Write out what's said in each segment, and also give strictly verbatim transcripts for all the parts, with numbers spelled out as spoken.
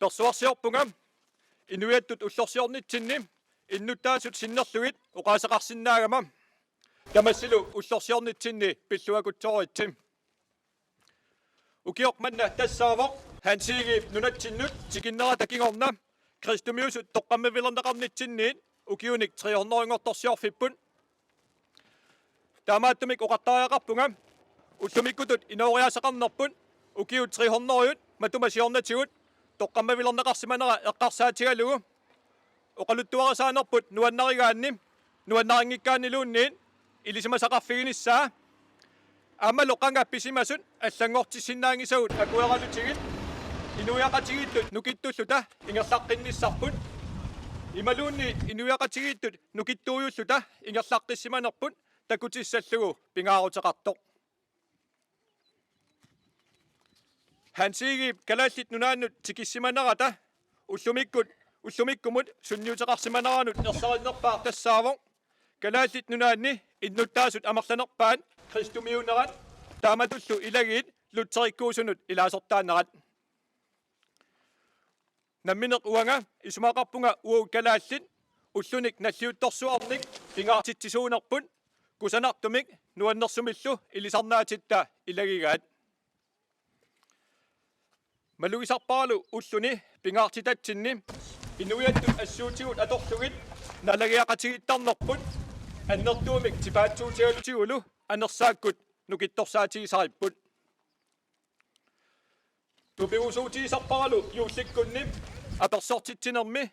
Ullorsiorsiorpunga inuiattut ullorsiornitsinni innuttaasut sinnerlugit oqaaseqarsinnaagama. Tamassilu ullorsiornitsinni pilluakutsooritsi. Ukioq manna tassaavoq Hans Egedep nunatsinnut tikinnerata kingorna kristumiusut toqqammavilerneqarnitsinniit ukiunik tre hundredenngortorsiorfipput. Taamaattumik oqartariaqarpunga ullumikkutut inooriaaseqarnerput ukiut tre hundredet matuma siornatigut toqqammavilerneqarsimanera eqqarsaatigalugu oqaluttuarisaanerput nuannarigaanni nuannarinngikkaanniluunniit ilisimasaqarfiginissaa. Aammalu qanga pisimasut allanngortissinnaanngisagut akueralutigit inuiaqatigiittut nukittulluta ingerlaqqinnissarput. Imaluunniit inuiaqatigiittut nukittuujulluta ingerlaqqissimanerput takutissallugu pingaaruteqartoq. Hans Egedep Kalaallit Nunaannut tikissimanerata ullumikkut ullumikkumut sunniuteqarsimaneranut ersarinnerpaaq tassaavoq Kalaallit Nunaanni innuttaasut amerlanerpaat kristumiunerat taamatullu ilagiit lutherikkuusunut ilaasortaanerat. Nammineq uanga isumaqarpunga uagut kalaallit ullunik nalliuttorsuarnik pingaartitsisuunerput kusanartumik nuannersumillu ilisarnaatitta ilagigaat. Malugisarparalu ulluni pingaartitatsinni inuiattut assuutigut atorlugit naalagiaqatigiittarnerput annertuumik tipaatsuutigalutigulu anersaakkut nukittorsaatigisaripput. Tupigusuutigisarparalu juullikkunni apersortitsinermi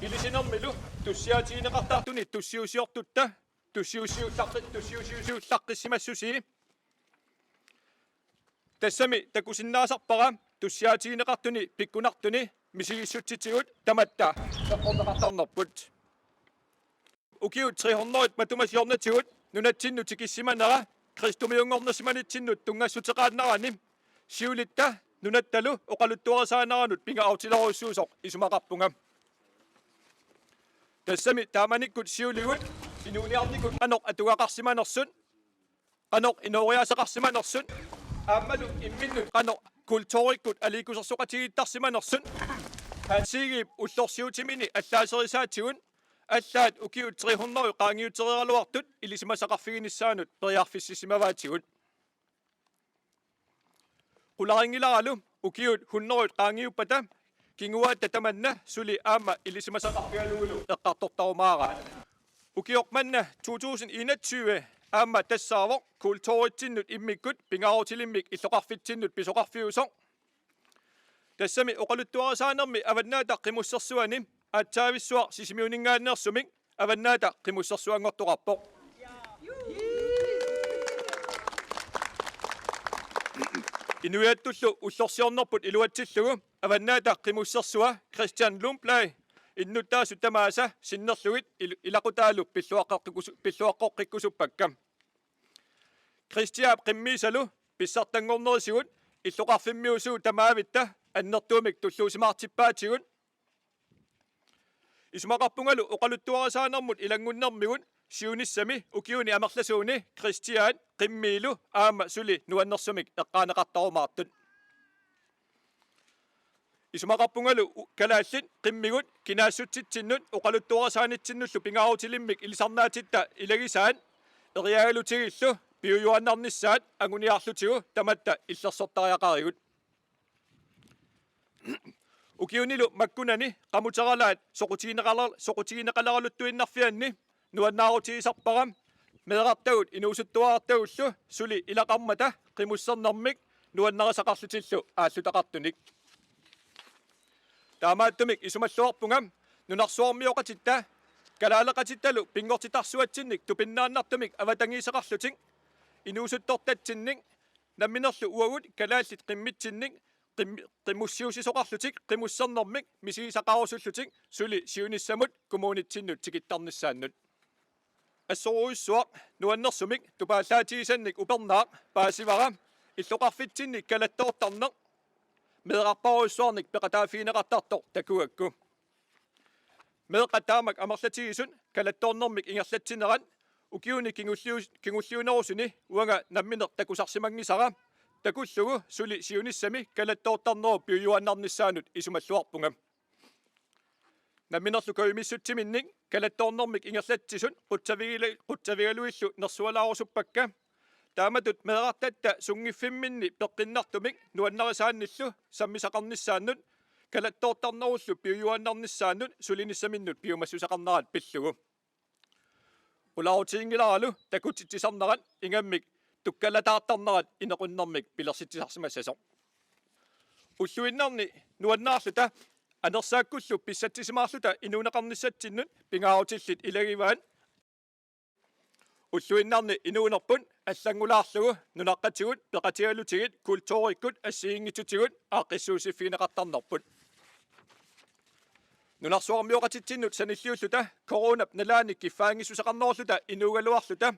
ilisinermilu tussiaatigineqartartuni tussiusiortutta tussiusiullaqqi-, tussiusiusiullaqqissimassusii. Tassami takusinnaasarpara tussiaatigineqartuni pikkunartuni misigissutsitigut tamatta eqqorneqartarnerput. Ukiut tre hundredet matuma siornatigut nunatsinnut tikissimanera kristumiunngornersimanitsinnut tunngassuteqaannarani siulitta nunattalu oqaluttuarisaaneranut pingaarutilerujussuusoq isumaqarpunga. Tassami taamanikkut siuligut inuuniarnikut qanoq atugaqarsimanersut, qanoq inooriaaseqarsimanersut aammalu imminnut qanoq kulturikkut aliikkusersoqatigiittarsimanersut Hans Egedep ullorsiutimini allaaserisaatigut allaat ukiut tre hundrede qaangiutereeraluartut ilisimasaqarfiginissaanut periarfississimavaatigut. Qularinngilaaralu ukiut hundredet qaangiuppata kinguaatta tamanna suli aamma ilisimasaqarfigalugulu eqqartortarumaaraat. Ukioq manna to tusind enogtyve aamma tassaavoq kulturitsinnut immikkut pingaarutilimmik illoqarfitsinnut pisoqarfiusoq. Tassami oqaluttuarisaanermi Avannaata Qimussersuani aatsaavissuaq Sisimiuninngaanneersumik Avannaata Qimussersuanngortoqarpoq. Inuiattullu ullorsiornerput iluatsillugu Avannaata Qimussersua Christian Lundblad innuttaasut tamaasa sinnerlugit il-, ilaqutaalu pilluaqqeqqikus-, pilluaqqoqqikkusuppakka. Christianip qimmiisalu pissartanngornerisigut illoqarfimmiusugut tamaavitta annertuumik tulluusimaartippaatigut. Isumaqarpungalu oqaluttuarisaanermut ilanngunnermigut siunissami ukiuni amerlasuuni Christianip qimmiilu aamma suli nuannersumik eqqaaneqartarumaartut. Isumaqarpungalu u-, kalaallit qimmigut kinaassutsitsinnut oqaluttuarisaanitsinnullu pingaarutilimmik ilisarnaatitta ilagisaat eriagalutigillu piujuaannarnissaat anguniarlutigu tamatta illersortariaqarigut. Ukiunilu makkunani qamuteralaat soqutigineqaler-, soqutigineqaleraluttuinnarfianni nuannaarutigisarpara meerartagut inuusuttuarartagullu suli ilaqarmata qimussernermik nuannarisaqarlutillu aallutaqartunik. Taamaattumik isumalluarpunga nunarsuarmioqatitta kalaaleqatittalu pinngortitarsuatsinnik tupinnaannartumik avatangiiseqarlutik inuusuttortatsinnik namminerlu uagut kalaallit qimmitsinnik qim-, qimussiussisoqarlutik qimussernermik misigisaqarusullutik suli siunissamut kommunitsinnut tikittarnissaannut. Assorujussuaq nuannersumik tupaallaatigisannik upernaaq paasivara illoqarfitsinni kalattoortarneq meerarparujussuarnik peqataaffigineqartartoq takugakku. Meeqqat taamak amerlatigisut kalattoornermik ingerlatsinerat ukiuni kingulliu-, kingulliunerusuni uanga nammineq takusarsimanngisara takullugu suli siunissami kalattoortarnerup piujuaannarnissaanut isumalluarpunga. Namminerlu kajumissutsiminnik kalattoornermik ingerlatsisut qutsavigila-, qutsavigalugillu nersualaarusuppakka. Taamatut meerartatta sunngiffimminni peqqinnartumik nuannarisaannillu sammisaqarnissaannut kalattoortarnerullu piujuaannarnissaannut sulinissaminnut piumassuseqarnerat pillugu. Qulaarutiginngilaralu takutitsisarnerat ingammik tukkalataartarnerat inequnnermik pilersitsisarsimassasoq. Ulluinnarni nuannaarluta anersaakkullu pissatsisimaarluta inuuneqarnissatsinnut pingaarutillit ilagivaat. Ulluinnarni inuunerput allanngulaarlugu nunaqqatigut peqatigalutigit kulturikkut assigiinngitsutigut aaqqissuussiffigineqartarnerput. Nunarsuarmioqatitsinnut sanilliulluta coronap nalaani kiffaanngissuseqarnerulluta inuugaluarluta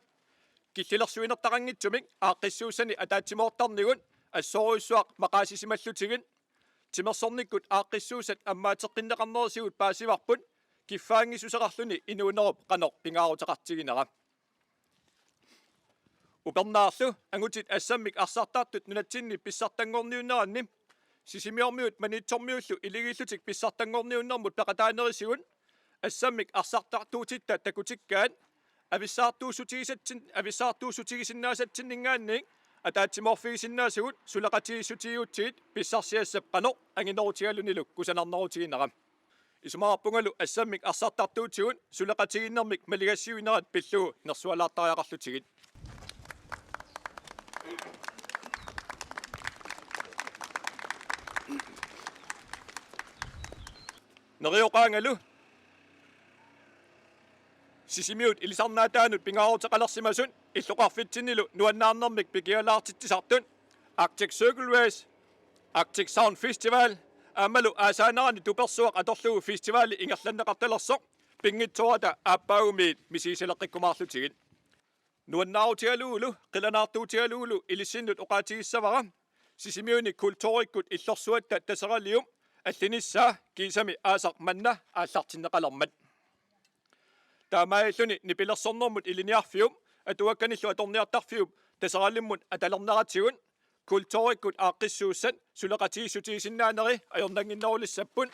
killilersuinertaqanngitsumik aaqqissuussani ataatsimoortarnigut assorujussuaq maqaasisimallutigit timersornikkut aaqqissuussat ammaateqqinneqarnerisigut paasivarput kiffaanngissuseqarluni inuunerup qanoq pingaaruteqartiginera. Upernaarlu angutit assammik arsartartut nunatsinni pissartanngorniunneranni Sisimiormiut Maniitsormiullu iligiillutik pissartanngorniunnermut peqataanerisigut assammik arsartartuutitta takutikkaat avissaartuussutigisatsin-, avissaartuussutigisinnaasatsinninngaanniit ataatsimoorfigisinnaasugut suleqatigiissutigigutsigit pissarsiassap qanoq anginerutigalunilu kusanarnerutiginera. Isumaqarpungalu assammik arsartartuutigut suleqatigiinnermik maligassiuinerat pillugu nersualaartariaqarlutigit. Nerioqaangalu Sisimiut ilisarnaataanut pingaaruteqalersimasut illoqarfitsinnilu nuannaarnermik pikialaartitsisartut Arctic Circle Race, Arctic Sound Festival aammalu aasaanerani tupersuaq atorlugu festivali ingerlanneqartalersoq pinngitsoorata aappaagumiit misigisaleqqikkumaarlutigit. Nuannaarutigalugulu qilanaartuutigalugulu ilissinnut oqaatigissavara Sisimiuni kulturikkut illorsuatta Taseraliup allinissaa kiisami aasaq manna aallartinneqalermat. Taamaalilluni nipilersornermut ilinniarfiup atuakkanillu atorniartarfiup Taseralimmut atalerneratigut kulturikkut aaqqissuussat suleqatigiissutigisinnaanerat ajornannginnerulissapput.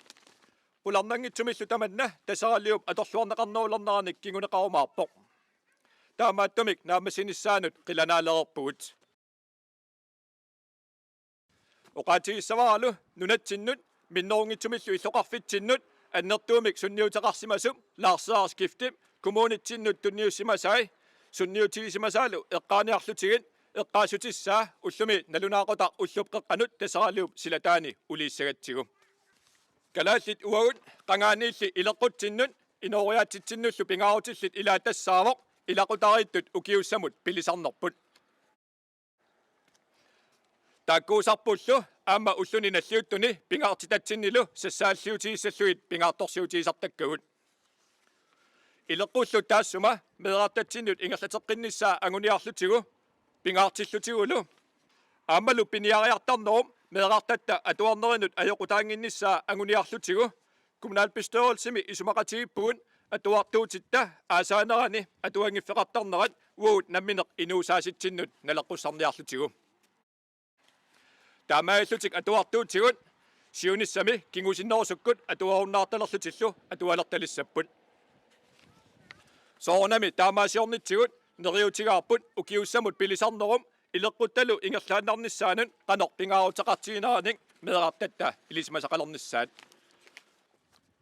Qularnanngitsumillu tamanna Taseraliup atorluarneqarnerulerneranik kinguneqarumaarpoq. Taamaattumik naammassinissaanut qilanaalereerpugut. Oqaatigissavaralu nunatsinnut minnerunngitsumillu illoqarfitsinnut annertuumik sunniuteqarsimasup Lars Aaskifti kommunitsinnut tunniussimasai sunniutigisimasaalu eqqaaniarlutigit eqqaassutissaa ullumi nalunaaqutaq ullup qeqqanut Taseraliup silataani uliissagatsigu. Kalaallit uagut qangaaniilli ileqqutsinnut inooriaatsitsinnullu pingaarutillit ilaat tassaavoq ilaqutariittut ukiussamut pilisarnerput. Taakkuusarpullu aamma ulluni nalliuttuni pingaartitatsinnilu sassaalliutigissallugit pingaartorsiutigisartakkagut. Ileqqullu taassuma meerartatsinnut ingerlateqqinnissaa anguniarlutigu pingaartillutigulu aammalu piniariartarnerup meerartatta atuarnerinut ajoqutaannginnissaa anguniarlutigu kommunalbestyrelsimi isumaqatigiippugut atuartuutitta aasaanerani atuanngiffeqartarnerat uagut nammineq inuusaasitsinnut naleqqussarniarlutigu. Taamaalillutik atuartuutigut siunissami kingusinnerusukkut atuarunnaartalerlutillu atualertalissapput. Soorunami taamaasiornitsigut neriuutigaarput ukiussamut pilisarnerup ileqquttalu ingerlaannarnissaanut qanoq pingaaruteqartigineranik meerartatta ilisimasaqalernissaat.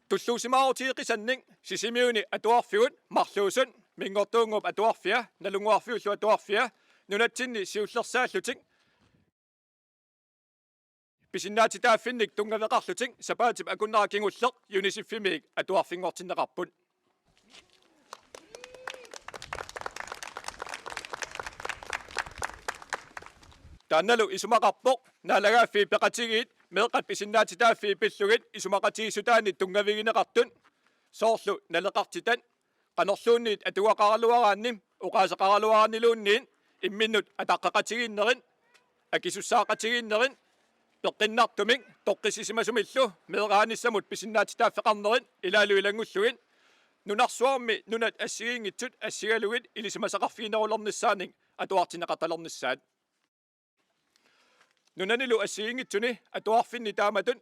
Tulluusimaarutigeqisannik Sisimiuni atuarfigut marluusut Minngortuunnguup Atuarfia, Nalunnguarfiullu Atuarfia, nunatsinni siullersaallutik pisinnaatitaaffinnik tunngaveqarlutik sapaatip akunnera kingulleq UNICEF-imiit atuarfinngortinneqarput. Taannalu isumaqarpoq Naalagaaffiit Peqatigiit meeqqat pisinnaatitaaffii pillugit isumaqatigiissutaanni tunngavigineqartut, soorlu naleqartitat, qanorluunniit atugaqaraluaraanni oqaaseqaraluaraanniluunniit imminnut ataqqeqatigiinnerit, akisussaaqatigiinnerit, peqqinnartumik toqqissisimasumillu meeraanissamut pisinnaatitaaffeqarnerit ilaalu ilanngullugit nunarsuarmi nunat assigiinngitsut assigalugit ilisimasaqarfiginerulernissaanik atuartinneqartalernissaat. Nunanilu assigiinngitsuni atuarfinni taamatut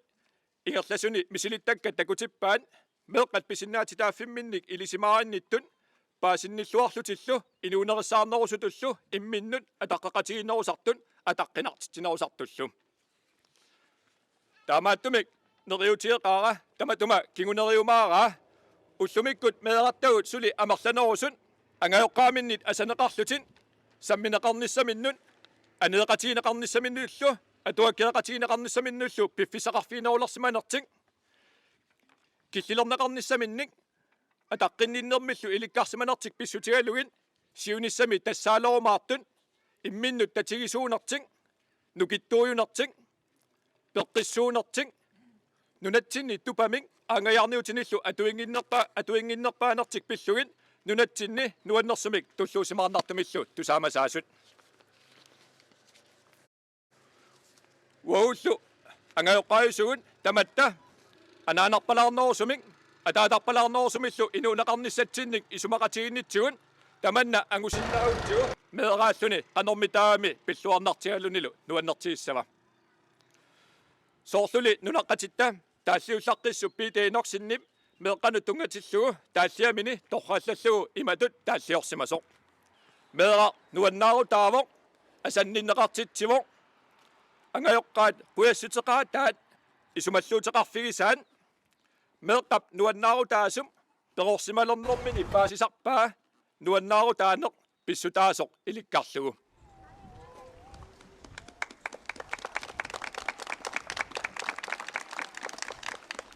ingerlasuni misilittakkat takutippaat meeqqat pisinnaatitaaffimminnik ilisimaarinnittut paasinnilluarlutillu inuunerissaarnerusutullu imminnut ataqqeqatigiinnerusartut ataqqinartitsinerusartullu. Taamaattumik neriuutigeqaara tamatuma kinguneriumaaraa ullumikkut meerartagut suli amerlanerusut angajoqqaaminnit asaneqarlutik sammineqarnissaminnut aneeqatigineqarnissaminnullu atuakkeeqatigineqarnissaminnullu piffissaqarfiginerulersimanertik killilerneqarnissaminnik ataqqinninnermillu ilikkarsimanertik pissutigalugit siunissami tassaalerumaartut imminnut tatigisuunertik nukittuujunertik peqqissuunertik nunatsinni tupamik aanngajaarniutinillu atuinnginnerpa- atuinnginnerpaanertik pillugit nunatsinni nuannersumik tulluusimaarnartumillu tusaamasaasut. Uagullu angajoqqaajusugut tamatta anaanarpalaarnerusumik ataatarpalaarnerusumillu inuuneqarnissatsinnik isumaqatigiinnitsigut tamanna angusinnaagutsigu meeraalluni qanormitaami pilluarnartigalunilu nuannertigissava. Soorluli nunaqqatitta taalliullaqqissup Peter Enoksenip meeqqanut tunngatillugu taalliamini torrallallugu imatut taalliorsimasoq: Meeraq nuannaarutaavoq, asanninneqartitsivoq, angajoqqaat qujassuteqaataat isumalluuteqarfigisaat, meeqqap nuannaarutaasup perorsimalernermini paasisarpaa nuannaarutaaneq pissutaasoq ilikkarlugu.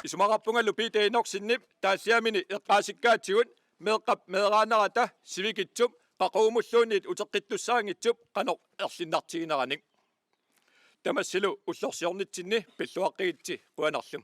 Isumaqarpungalu Peter Enoksenip taalliamini eqqaasikkaatigut meeqqap meeraanerata sivikitsup qaqugumulluunniit uteqqittussaanngitsup qanoq erlinnartigineranik. Tamassilu ullorsiornitsinni pilluaqqigitsi, qujanarlu.